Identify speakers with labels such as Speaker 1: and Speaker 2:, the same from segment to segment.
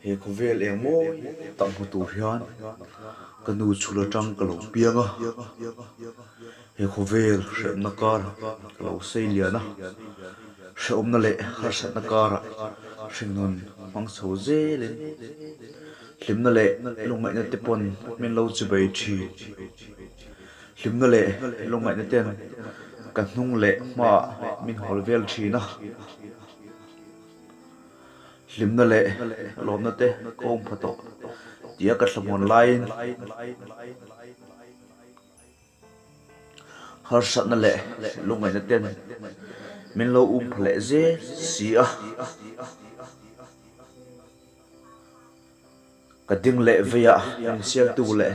Speaker 1: He khawvel eng mawi tak hmu tur hian ka nu chhul atang ka lo piang a, he khawvel hrehawmna karah ka lo sei lian a, hrehawmna leh harsatna karah hringnun hmang chho zelin hlimna leh lungngaihna te pawn min lo chibei thin. Hlimna leh lungngaihna ten ka hnung leh hmaah min hawl vel thin a. Hlimna leh lawmna te ka awm pha tawh tia ka thlamuan laiin harsatna leh lungngaihna ten min lo um pha leh zel si a. Ka ding leh veiah min sialtu leh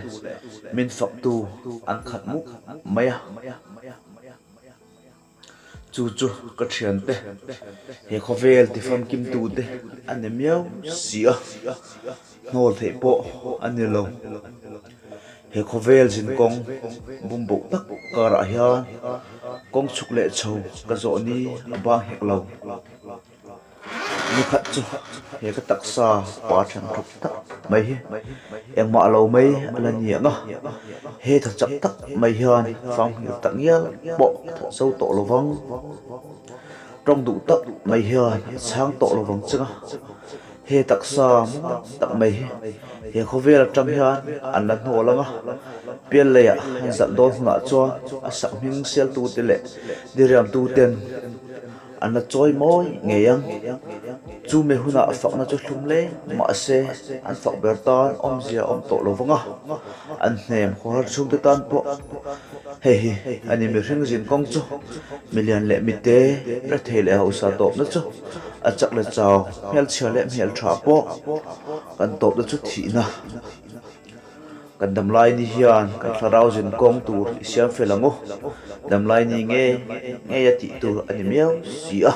Speaker 1: min faktu an khat mup mai a. Chu chu ka thiante, he khawvel tifamkimtute a ni miau si a, hnawl theih pawh a ni lo. He khawvel zinkawng bumboh tak karah hian kawng chhuk leh chho ka zawh ni a bang hek lo. Nikhat chu he ka taksa pa then thup tak mai hi engmah lo mai a la ni ang a, he tha chak tak mai hian fanghmir tak ngial pawh a that zo tawh lo vang. Tawng duh tak mai hian a chhang tawh lo vang cheng a, he taksa mawi tak mai hi he khawvel atang hian an la hnawl ang a, pial leiah an zalh dawn hunah chuan a sakhming sialtute leh diriamtuten An la chawi mawi ngei ang. Chu mi hunah fakna chu hlum leng mahse an fak ber tan awmzia a awm tawh lo vang a, an hnem khawhar chhungte tan pawh hei hi a ni mihring zin kawng chu milian leh mite rethei leh hausa tawpna chu a chak leh chau hmelchhia leh hmeltha pawh kan tawpna chu thihna. Kan damlai ni hian kan thlarau zin kawng tur i siam fel ang u, damlai ni nge ngei a tih tur a ni miau si a.